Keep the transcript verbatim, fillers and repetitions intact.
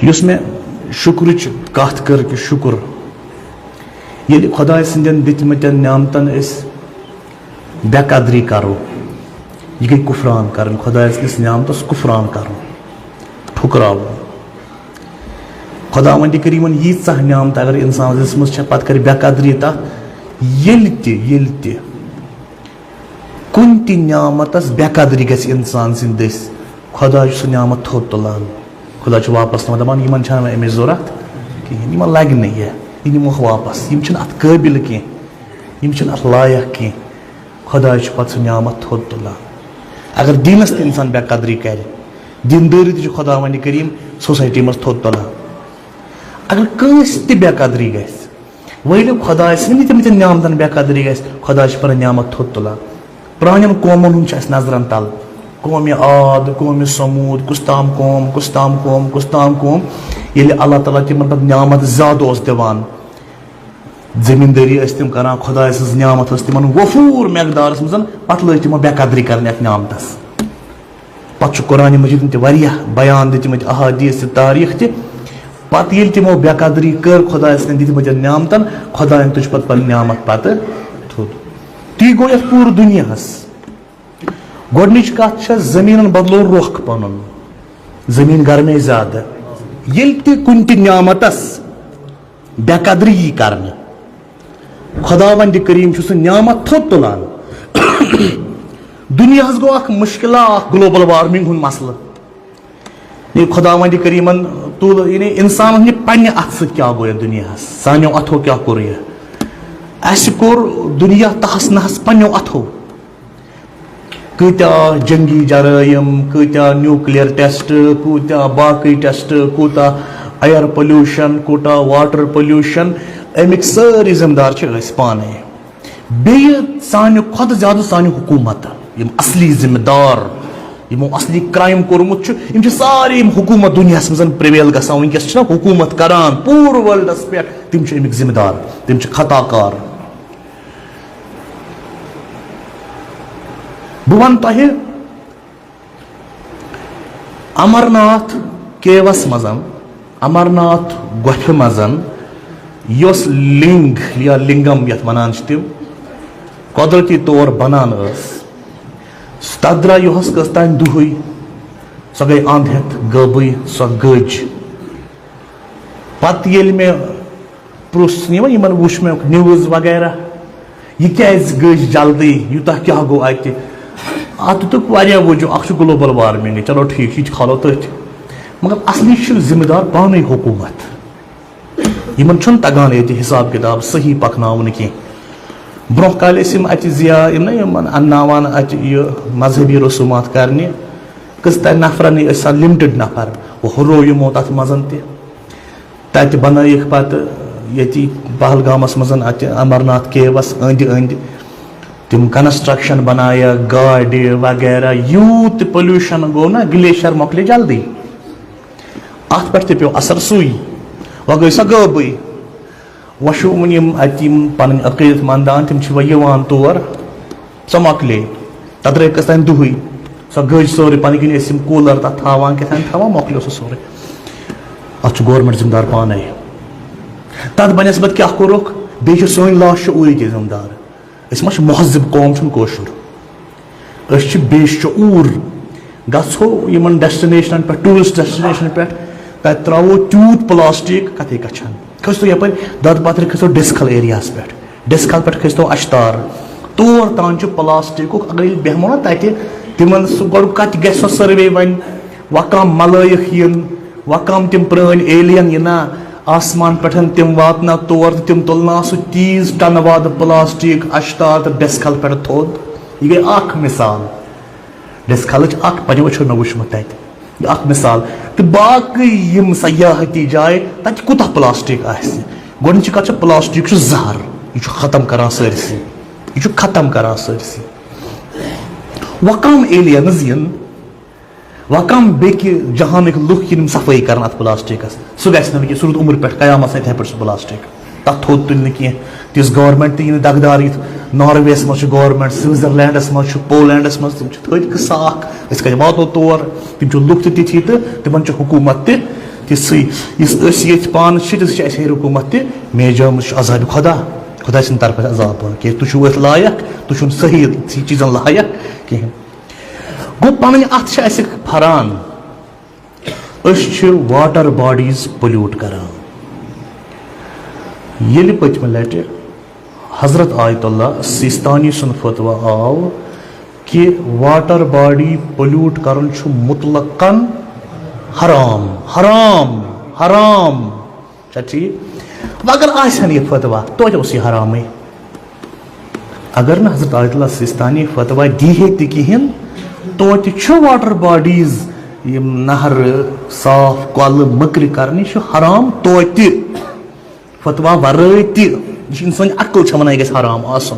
یۄس مےٚ شُکرٕچ کتھ کٔر کہِ شُکر، ییٚلہِ خۄداے سٕنٛدٮ۪ن دِتمٕتٮ۪ن نعمتن أسۍ بے قدری کرو، یہِ گٔے کُفران کرٕنۍ، خۄداے سٕنٛدِس نعمتس کُفران کرُن، ٹھُکراوُن۔ خۄداوندِ کریٖمن ییٖژاہ نعمت اگر انسانس دِژمٕژ چھےٚ، پتہٕ کرِ بے قدری تتھ، ییٚلہِ تہِ، ییٚلہِ تہِ کُنہِ تہِ نعمتس بے قدری گژھِ انسان سٕنٛدِ دٔسۍ، خۄداے چھُ سُہ نعمت تھوٚد تُلان۔ خۄدا چھُ واپس نِوان، دپان، "یِمن چھنہٕ وۄنۍ امِچ ضروٗرت کِہیٖنۍ، یِمن لگہِ نہٕ یہِ، یہِ نِموکھ واپس، یِم چھِنہٕ اتھ قٲبل کینٛہہ، یِم چھِنہٕ اتھ لایق کینٛہہ۔" خۄداے چھُ پتہٕ سُہ نعمت تھوٚد تُلان۔ اگر دیٖنس تہِ انسان بے قدری کرِ، دیٖندٲری تہِ چھُ خۄداوندِ کریٖم سوسایٹی منٛز تھوٚد تُلان۔ اگر کٲنٛسہِ تہِ بے قدری گژھِ، وۄنۍ ییٚلہِ خۄداے سٕنٛدِ دِتمٕتٮ۪ن نعمتن بے قدری گژھِ، خۄداے چھُ پنٕنۍ نعمت تھوٚد تُلان۔ پرٛانٮ۪ن قومن ہُنٛد چھُ اَسہِ نظرن تل، قومِ عاد، قومِ ثمود، کُس تام قوم، کُس تام قوم، کُس تام قوم۔ ییٚلہِ اللہ تعالیٰ تِمن پتہٕ نعمت زیادٕ اوس دِوان، زٔمیٖندٲری ٲسۍ تِم کران، خۄداے سٕنٛز نعمت ٲس تِمن وفوٗر مقدارس منٛز، پتہٕ لٲج تِمو بے قدری کرٕنۍ اَتھ نعمتس۔ پتہٕ چھُ قرآن مجیدن تہِ واریاہ بیان دِتمٕتۍ، احادیث تہِ، تاریخ تہِ۔ پتہٕ ییٚلہِ تِمو بے قدری کٔر خۄداے سٕنٛدٮ۪ن دِتمٕتٮ۪ن نعمتن، خۄداین تُج پتہٕ پنٕنۍ نعمت پتہٕ تھوٚد۔ تی گوٚو یتھ پوٗرٕ دُنیاہس۔ گۄڈٕنِچ کتھ چھےٚ، زٔمیٖنن بدلو رۄخ پنُن، زٔمیٖن گرمے زیادٕ۔ ییٚلہِ تہِ کُنہِ تہِ نعمتس بے قدری یی کرنہٕ، خۄداوندِ کریٖم چھُ سُہ نعمت تھوٚد تُلان۔ دُنیاہس گوٚو اکھ مُشکلہ، اکھ گلوبل وارمنگ ہُنٛد مسلہٕ۔ یہِ خۄداوندِ کریٖمن تُل، یعنی، انسانن یہِ پننہِ اتھٕ سۭتۍ کیٛاہ گوٚو یتھ دُنیاہس، سانیو اتھو کیٛاہ کوٚر یہِ۔ اسہِ کوٚر دُنیا تہس نہس پننیو اتھو۔ کۭتیاہ جنگی جرائم، کۭتیاہ نیوکلیئر ٹیسٹ، کۭتیاہ باقٕے ٹیسٹ، کوٗتاہ ایئر پولوشن، کوٗتاہ واٹر پولوشن، اَمِکۍ سٲری ذمہٕ دار چھِ أسۍ پانے۔ بیٚیہِ سانہِ کھۄتہٕ زیادٕ سانہِ حکوٗمت، یِم اصلی ذمہٕ دار، یِمو اصلی کرائم کوٚرمُت چھُ، یِم چھِ سارے یِم حکوٗمت دُنیاہَس منٛز پریویل گژھان، وٕنکیٚس چھِنہ حکوٗمت کران پوٗرٕ ورلڈس پٮ۪ٹھ، تِم چھِ اَمِکۍ ذمہٕ دار، تِم چھِ خطا کار۔ بہٕ وَنہٕ تۄہہِ، امرناتھ کیوس منٛز، امرناتھ گۄپھِ منٛز، یۄس لنگ یا لنگم یتھ ونان چھِ تِم، قۄدرتی طور بنان ٲس، تتھ درٛاو یُہس کٔژ تام دُہٕے، سۄ گٔے اند ہٮ۪تھ غٲبٕے، سۄ گٔج۔ پتہٕ ییٚلہِ مےٚ پرُژھ یِمن، یِمن وُچھ مےٚ نیوز وغیرہ، یہِ کیازِ گٔج جلدی، یوٗتاہ کیٛاہ گوٚو اَتہِ؟ اَتھ دِتُکھ واریاہ وجوہ، اکھ چھُ گلوبل وارمنگ، چلو ٹھیٖک چھُ، یہِ تہِ کھالو تٔتھۍ، مگر اصلی چھِ ذمہٕ دار پانے حکوٗمت، یِمن چھُنہٕ تگان ییٚتہِ حساب کتاب صحیح پکناوُن کینٛہہ۔ برونٛہہ کالہِ ٲسۍ یِم اَتہِ ضیا، یِم نہ یِمن انناوان اَتہِ یہِ مذہبی رسومات کرنہِ، کٔژ تام نفرن ٲسۍ آسان، لمٹڈ نفر، ہُہ ہُرو یِمو تتھ منٛز تہِ۔ تَتہِ بَنٲیِکھ پَتہٕ ییٚتی پہلگامَس منٛز، اَتہِ امرناتھ کیوَس أنٛدۍ أنٛدۍ تِم کنسٹرکشن بَنایَکھ، گاڑِ وغیرہ۔ یوٗت تہِ پولوشن گوٚو نہ، گلیشیر مۄکلے جلدی۔ اَتھ پٮ۪ٹھ تہِ پیوٚو اثر سُے، وۄنۍ گٔے سۄ غٲبٕے۔ وۄنۍ چھُ وۄنۍ یِم اَتہِ یِم پَنٕنۍ عقیٖدت مَندان، تِم چھِ وۄنۍ یِوان تور۔ سۄ مۄکلے۔ تَتھ درٛاے کٔژ تام دُہٕے۔ سۄ گٔج سٲرٕے، پَنٕنۍ کِنۍ ٲسۍ یِم کوٗلَر تَتھ تھاوان، کیٛاہ تام تھاوان، مۄکلیو سُہ سورُے۔ اَتھ چھُ گورمٮ۪نٛٹ ذِمہٕ دار پانَے۔ تَتھ بَنسبت کیٛاہ کوٚرُکھ؟ بیٚیہِ چھِ سٲنۍ لاشعوٗرٕکۍ ذِمہٕ دار۔ أسۍ ما چھِ مہذب قوم، چھُنہٕ کٲشُر۔ أسۍ چھِ بے شعوٗر۔ گژھو یِمَن ڈیسٹِنیشنَن پٮ۪ٹھ، ٹوٗرِسٹ ڈیسٹِنیشنَن پٮ۪ٹھ، تَتہِ ترٛاوو تیوٗت پلاسٹک، کَتھٕے کَتھِ چھَنہٕ۔ کھٔسۍ تو یَپٲرۍ دۄدٕ پَتھرِ، کھٔسۍ تو ڈِسکھل ایریاہَس پٮ۪ٹھ۔ ڈِسکھل پٮ۪ٹھ کھٔسۍ تو اَشتار۔ تور تام چھُ پلاسٹکُک، اگر ییٚلہِ بیٚہمو نا تَتہِ، تِمَن سُہ گۄڈٕ کَتہِ گژھِ سۄ سٔروے وۄنۍ، وۄنۍ کَم ملٲیِکھ یِن، وۄنۍ کَم تِم پرٛٲنۍ ایلین یِنا آسمان پٮ۪ٹھ، تِم واتنا تور تہٕ تِم تُلنا سُہ تیٖژ ٹنہٕ وادٕ پلاسٹک، اَشتار تہٕ ڈِسکھل پٮ۪ٹھ تھوٚد۔ یہِ گٔے اَکھ مثال۔ ڈِسکھلٕچ اَکھ، پنٛنیو أچھو مےٚ وٕچھمُت تَتہِ۔ یہِ اَکھ مثال۔ تہٕ باقٕے یِم سیاحتی جایہِ، تَتہِ کوٗتاہ پلاسٹک آسہِ؟ گۄڈٕنِچی کَتھ چھِ، پلاسٹک چھُ زَہر، یہِ چھُ ختم کران سٲرسٕے، یہِ چھُ ختم کران سٲرسٕے۔ وۄنۍ کَم ایلینز یِن، وۄنۍ کَم بیٚکہِ جہانٕکۍ لُکھ یِن یِم صفٲیی کرن اَتھ پلاسٹکَس؟ سُہ گژھِ نہٕ وٕنکیٚس، سُہ روٗد عمر پٮ۪ٹھ قیامَس اَتھے پٮ۪ٹھ سُہ پلاسٹک۔ تَتھ تھوٚد تُلہِ نہٕ کینٛہہ، تِژھ گورمٮ۪نٛٹ تہِ یی نہٕ دَغدار یِتھ۔ نارویَس منٛز چھُ گورمٮ۪نٛٹ، سوئٹزرلینڈَس منٛز چھُ، پولینڈَس منٛز، تِم چھِ تھٔدۍ قٕصہٕ اَکھ۔ أسۍ کَتہِ واتو تور؟ تِم چھِ لُکھ تہِ تِتھی تہٕ تِمَن چھِ حکوٗمت تہِ تِژھٕے یُس أسۍ ییٚتہِ پانہٕ چھِ، تِژھٕے چھِ اَسہِ ہیٚرِ حکوٗمت تہِ میجٲمٕژ، چھُ عذابِ خۄدا، خۄداے سٕنٛدِ طرفہٕ عذاب پٮ۪وان، کیٛازِ تُہۍ چھِو أتھۍ لایق، تُہۍ چھِو نہٕ صحیح تِژھٕے چیٖزَن لایق کِہیٖنۍ۔ گوٚو، پَنٕنۍ اَتھٕ چھِ اَسہِ پھَران، أسۍ چھِ water bodies pollute کَران۔ ییٚلہِ پٔتمہِ لَٹہِ حضرت آیت اللہ سیستانی سُنٛد فتویٰ آو کہِ water body pollute کَرُن چھُ مطلقاً حرام، حرام، حرام۔ چھا ٹھیٖک؟ وۄنۍ اگر آسہِ ہا نہٕ یہِ فتویٰ، توتہِ اوس یہِ حرامٕے۔ اگر نہٕ حضرت آیت اللہ سیستانی فتویٰ دی ہے تہِ کِہیٖنۍ، توتہِ چھُ water bodies، یِم نہرٕ، صاف کۄلہٕ، مٔکرِ کَرنہِ چھُ حرام توتہِ۔ فتویٰ ورٲے تہِ۔ یہِ چھُ اِنسٲنۍ عقل چھےٚ وَنان یہِ گژھِ حرام آسُن۔